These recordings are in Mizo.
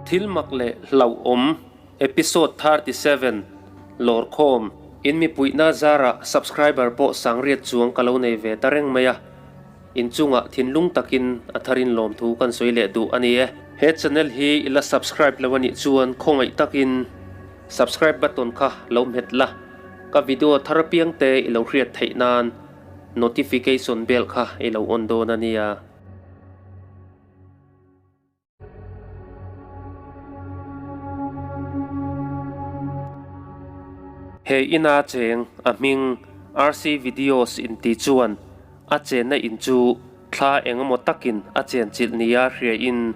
Thil mak leh hlauhawm Episode 37 Lawrkhawm In mipuihna zarah subscriber pawh sangriat chuang ka lo nei ve ta reng mai a, inchungah thinlung takin a tharin lawmthu kan sawi leh duh a ni e. He channel hi i la subscribe lo a nih chuan khawngaih takin subscribe button kha lo hmet la, ka video thar apiang te i lo hriat theih nan notification bell kha i lo on dawn a nia. He ina cheng a hming RC Videos inti chuan a chenna in chu thla engemaw takin a chenchilh nia hria in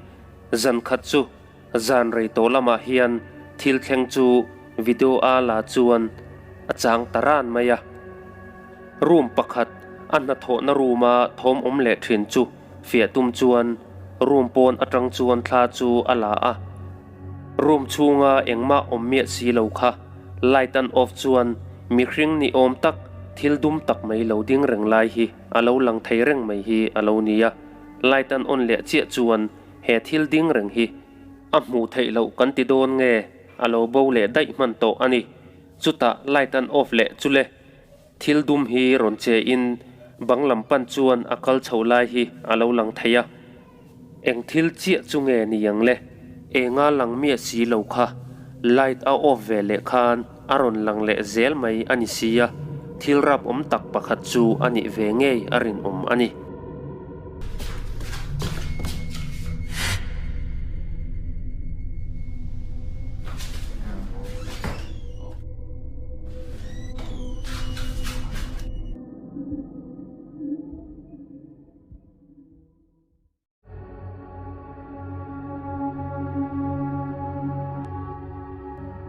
zan khat chu zan rei tawh lamah hian thil thleng chu video a la chuan a chang ta ran mai a. Room pakhat a hnathawhna room a thawm awm leh thin chu Fiah tum chuan room pawn atang chuan thla chu a la a, room chhunga engmah awm miah si lo kha light an off chuan mihring ni awm tak thil dum tak mai lo ding reng lai hi a lo lang thei reng mai hi a lo ni a, light an on leh chiah chuan he thil ding reng hi a hmuh theih loh kan ti dawn nge a lo bo leh daih hman tawh a ni, chutah light an off leh chu le. Thil dum hi rawn che in bang lam pan chuan a kal chho lai hi a lo lang thei a, eng thil chiah chu nge ni ang le? Enga lang miah si lo kha light a off ve leh khan a rawn lang leh zel mai a ni si a, thil rap awm tak pakhat chu a nih ve ngei a rinawm a ni.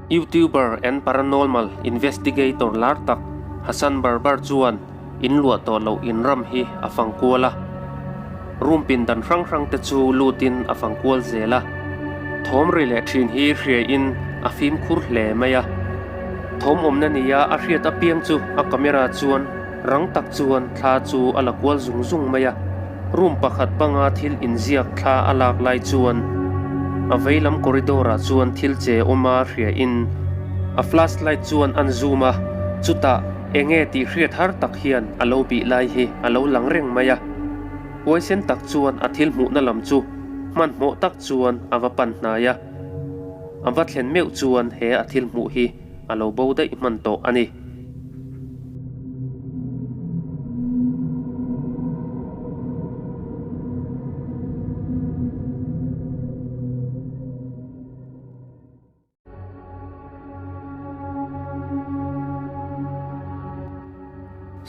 YouTuber and paranormal investigator lar tak Hassan Barbar chuan in luah tawh loh in ram hi a fang kual a. Room pindan hrang hrang te chu lutin a fang kual zel a. Thawm ri leh thin hi hria in a fimkhur hle mai a. Thawm awmna nia a hriat apiang chu a camera chuan rang tak chuan thla chu a la kual zung zung mai a. Room pakhat banga thil inziak thla a lak lai chuan a veilam corridor ah chuan thil che awm a hria in a flashlight chuan an zoom a, chutah enge tih hriat har tak hian a lo bih lai hi a lo lang reng mai a. Huaisen tak chuan a thil hmuhna lam chu hmanhmawh tak chuan a va pan hnai a, a va thlen meuh chuan he a thil hmuh hi a lo bo daih hman tawh a ni.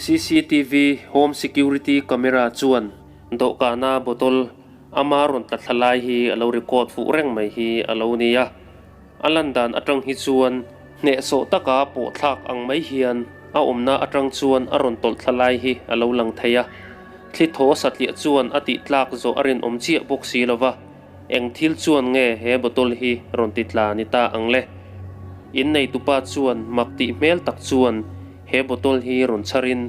Cctv home security camera chuan dawhkana bottle ama rawn tla thla lai hi a lo record fuh reng mai hi a lo ni a. A lan dan atang hi chuan hnehsawh taka pawh thlak ang mai hian a awmna atang chuan a rawn tawlh thla lai hi a lo lang thei a. Thli thaw satliah chuan a tih tlak zawh a rinawm chiah bawk si lo va, eng thil chuan nge he bottle hi rawn ti tla ni ta ang le? Inneitupa chuan mak tih hmel tak chuan he bottle hi rawn chharin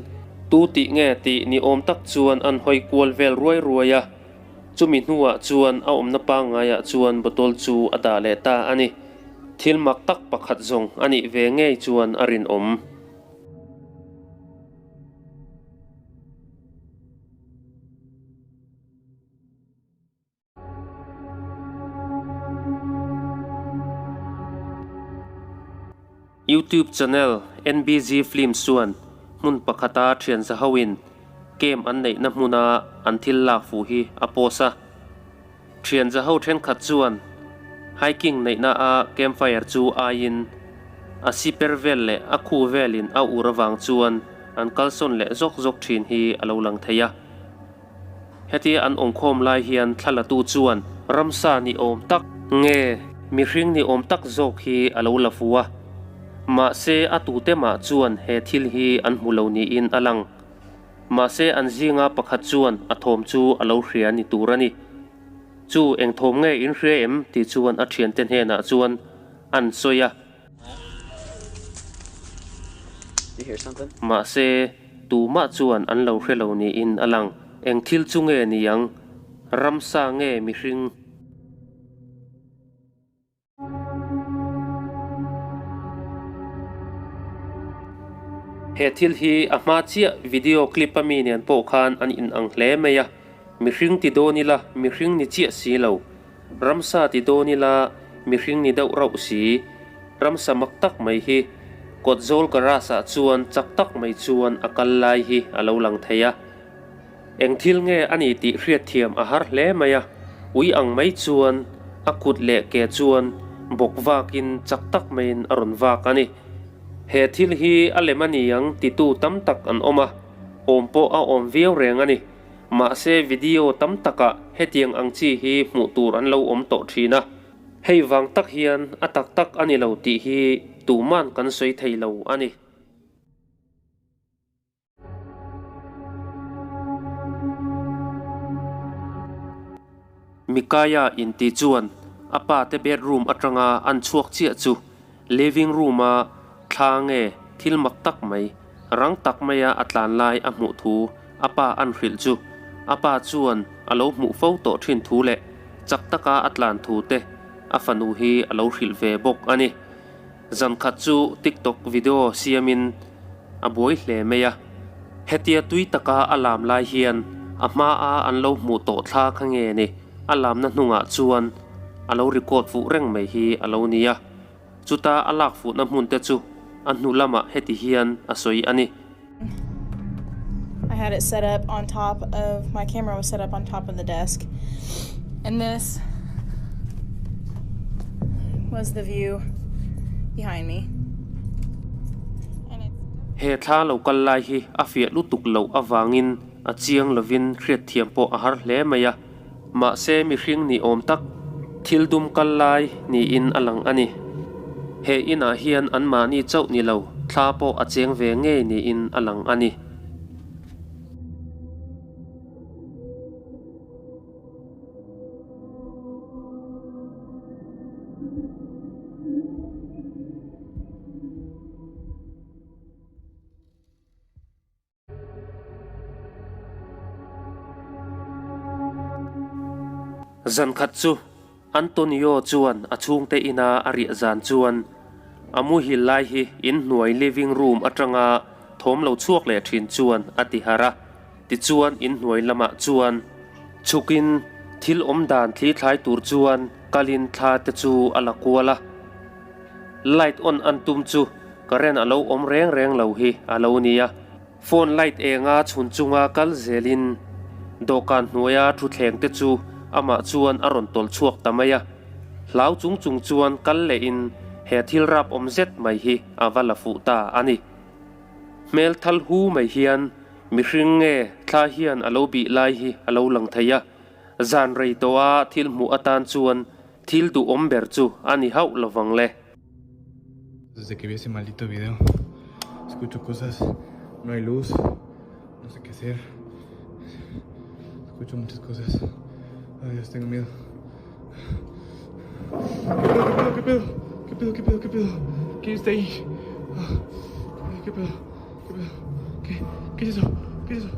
tu tih nge tih ni awm tak chuan an hawi kual vel ruai ruai a. Chumi hnuah chuan a awmna pangngaiah chuan bottle chu a dah leh ta a ni. Thil mak tak pakhat zawng a nih ve ngei chuan a rinawm. YouTube channel NBG Films chuan hmun pakhata thian za hoin camp an neihna hmuna an thil lak fuh hi a post a. Thian za ho thenkhat chuan hiking neihna a campfire chu aiin a siper vel leh a khu velin a ur avang chuan an kalsawn leh zawk zawk thin hi a lo lang thei a. Hetia an awmkhawm lai hian thlalatu chuan ramsa ni awm tak nge mihring ni awm tak zawk hi a lo la fu a. Mahse a tute mah chuan he thil hi an hmu lo niin a lang. Mahse an zinga pakhat chuan a thawm chu a lo hria ni tur a ni. Chu eng thawm nge in hria em tih chuan a thiante hnenah chuan an sawi a. Mahse, tumah chuan an lo hre lo niin a lang. Eng thil chu nge ni ang? Ramsa nge mihring? He thil hi a hma chiah video clip a mi nen pawh khan an inang hle mai a, mihring ti dawn ila mihring ni chiah si lo, ramsa ti dawn ila mihring ni deuh rauh si, ramsa mak tak mai hi kawt zawl garage ah chuan chak tak mai chuan a kal lai hi a lo lang thei a. Eng thil nge a ni tih hriatthiam a har hle mai a, ui ang mai chuan a kut leh ke chuan bawk vakin chak tak maiin a rawn vak a ni. He thil hi a lem a ni ang titu tam tak an awm a, awm pawh a awm viau reng a ni. Mahse video tam takah hetiang ang chi hi hmuh tur an lo awm tawh thin a, hei vang tak hian a tak tak a ni lo tih hi tuman kan sawi thei lo a ni. Mikaia inti chuan a pa te bedroom atanga an chhuak chiah chu living room a thla nge thil mak tak mai, rang tak maia a tlan lai a hmuh thu a pa an hrilh chu a pa chuan a lo hmuh fo tawh thin thu leh chak taka a tlan thu te a fanu hi a lo hrilh ve bawk a ni. Zan khat chu TikTok video siamin a buai hle mai a, hetia tui taka a lam lai hian a hmaa an lo hmuh tawh thla kha nge ni, a lamna hnungah chuan a lo record fuh reng mai hi a lo ni a, chuta a lak fuhna hmun te chu a hnu lamah heti hian a sawi a ni. I had it set up on top of my camera was set up on top of the desk and this was the view behind me. He thla lo kal lai hi a fiah lutuk loh avangin a chiang lovin hriatthiam pawh a har hle mai a, mahse mihring ni awm tak thil dum kal lai niin a lang a ni. He inah hian anmahni chauh ni lo thla pawh a cheng ve ngei niin a lang a ni. Zan khat chu Antonio chuan a chhungte ina a riah zan chuan a muhil lai hi inhnuai living room atanga thawm lo chhuak leh thin chuan a ti harh a, tichuan inhnuai lamah chuan chhukin thil awm dan thli thlai tur chuan kalin thla te chu a la kual a. Light on an tum chu current a lo awm reng reng lo hi a lo nia. Phone light enga chhun chunga kal zelin dawhkan hnuaia thutthleng te chu amah chuan a rawn tawlh chhuak ta mai a. Hlau chung chung chuan kal lehin he thil rap awm zet mai hi a va la fuh ta a ni. Hmel thal hu mai hian mihring nge thla hian a lo bih lai hi a lo lang thei a. Zan rei tawha thil hmuh atan chuan Thil duhawm ber chu a ni hauh lovang le. Desde que vi ese maldito video escucho cosas, no hay luz, no sé qué hacer, escucho muchas cosas, ay Dios tengo miedo. ¿Qué pedo? ¿Qué pedo? ¿Qué pedo? ¿Qué pedo? ¿Qué pedo? ¿Quién está ahí? ¿Qué pedo? ¿Qué pedo? ¿Qué? ¿Qué es eso? ¿Qué es eso?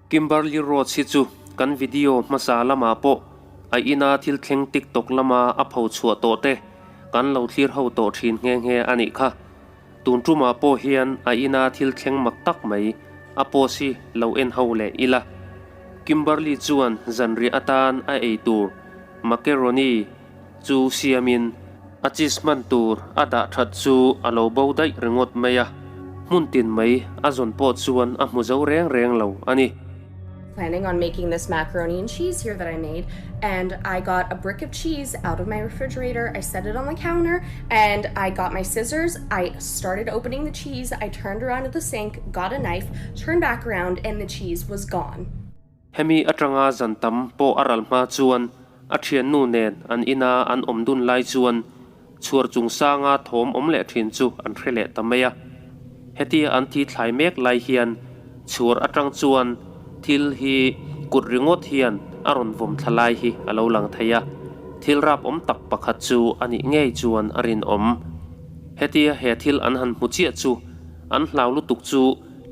Kimberly Rhodes hi chu kan video hmasa lamah pawh a ina thil thleng TikTok lama a pho chhuah tawh te kan lo thlir ho tawh thin nghe nghe a nih kha. Tun tumah pawh hian a ina thil thleng mak tak mai a post hi lo en ho leh ila. Kimberly chuan zanriah atan a ei tur macaroni chu siamin a cheese hman tur a dah that chu a lo bo daih ringawt mai a, hmun tin mai a zawn pawh chuan a hmu zo reng reng lo a ni. Planning on making this macaroni and cheese here that I made and I got a brick of cheese out of my refrigerator I set it on the counter and I got my scissors I started opening the cheese I turned around to the sink got a knife turned back around and the cheese was gone. Hemi atanga zan tam pawh a ral hma chuan a thiannu nen an ina an awm dun lai chuan Chhuar chungsanga thawm awm leh thin chu an hre leh ta mai a. Hetia an thi thlai mek lai hian chhuar atang chuan thil hi kut ringawt hian a rawn vawm thla lai hi a lo lang thei a. Thil rap awm tak pakhat chu a nih ngei chuan a rinawm. Hetia he thil an han hmu chiah chu an hlau lutuk chu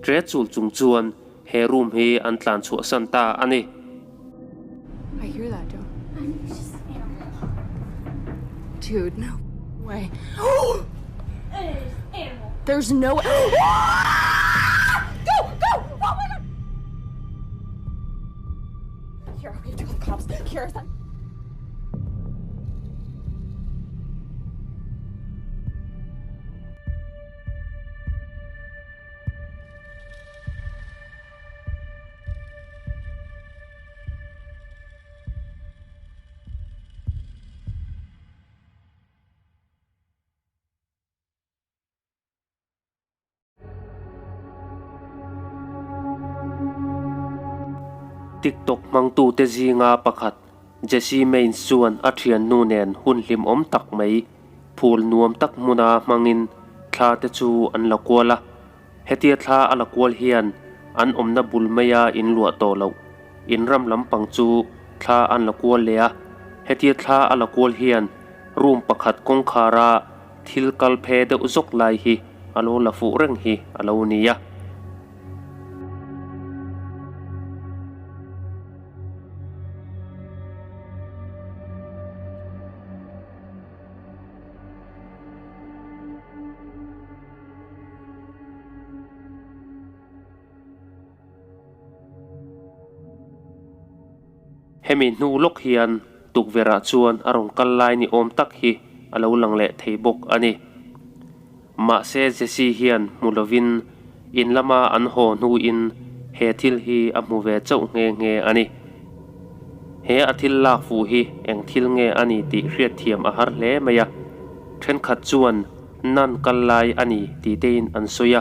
ṭe chul chung chuan he room hi an tlan chhuahsan ta a ni. I hear that dude. Dude, no way. There's no Go, go! Oh my god! Kira, we have to call the cops. Kira, is that TikTok hmangtute zinga pakhat Jesse Mains chuan a thiannu nen hun hlimawm tak mai phul nuam tak hmuna hmangin thla te chu an la kual a. Hetia thla a la kual hian an awmna bul maia in luah tawh loh in ram lampang chu thla an la kual leh a. Hetia thla a la kual hian room pakhat kawngkhara thil kal phe deuh zawk lai hi a lo la fuh reng hi a lo ni a. Hemi hnu lawk hian tukverhah chuan a rawn kal lai ni awm tak hi a lo lang leh thei bawk a ni. Mahse Jesse hian hmu lovin in lama an haw hnuin he thil hi a hmu ve chauh nghe nghe a ni. He a thil lak fuh hi eng thil nge a ni tih hriatthiam a har hle mai a, thenkhat chuan Nan kal lai a ni tih tein an sawi a,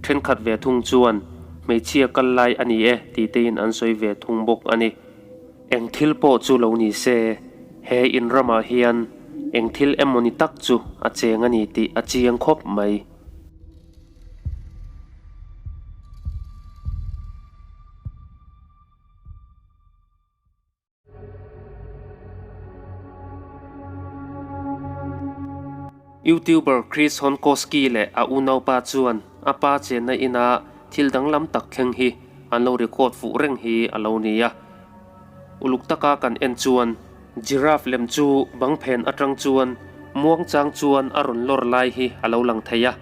thenkhat ve thung chuan hmeichhia kal lai a ni e tih tein an sawi ve thung bawk a ni. Eng thil pawh chu lo ni se, he in ramah hian eng thil emawni tak chu a cheng a ni tih a chiang khawp mai. Youtuber Chris Honkowski leh a unaupa chuan a pa chenna ina thil danglam tak thleng hi an lo record fuh reng hi a lo ni a. Uluk taka kan en chuan giraffe lem chu bang phen atang chuan muangchang chuan a rawn lawr lai hi a lo lang thei a.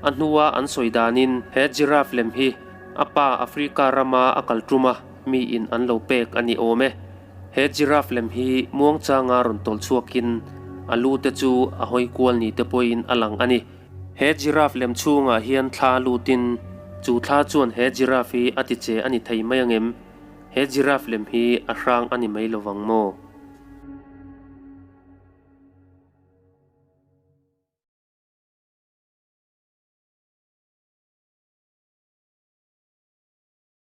A hnua an sawi danin he giraffe lem hi a pa Africa rama a kal tum a. Mi in an lo pek a ni awm e. He giraffe lem hi muangchanga rawn tawlh chhuakin a lu te chu a hawi kual ni te pawhin a lang a ni. He giraffe lem chhungah hian thla lutin chu thla chuan he giraffe hi a ti che a ni thei mai angem? He giraffe lem hi a hrang a ni mai lovang maw?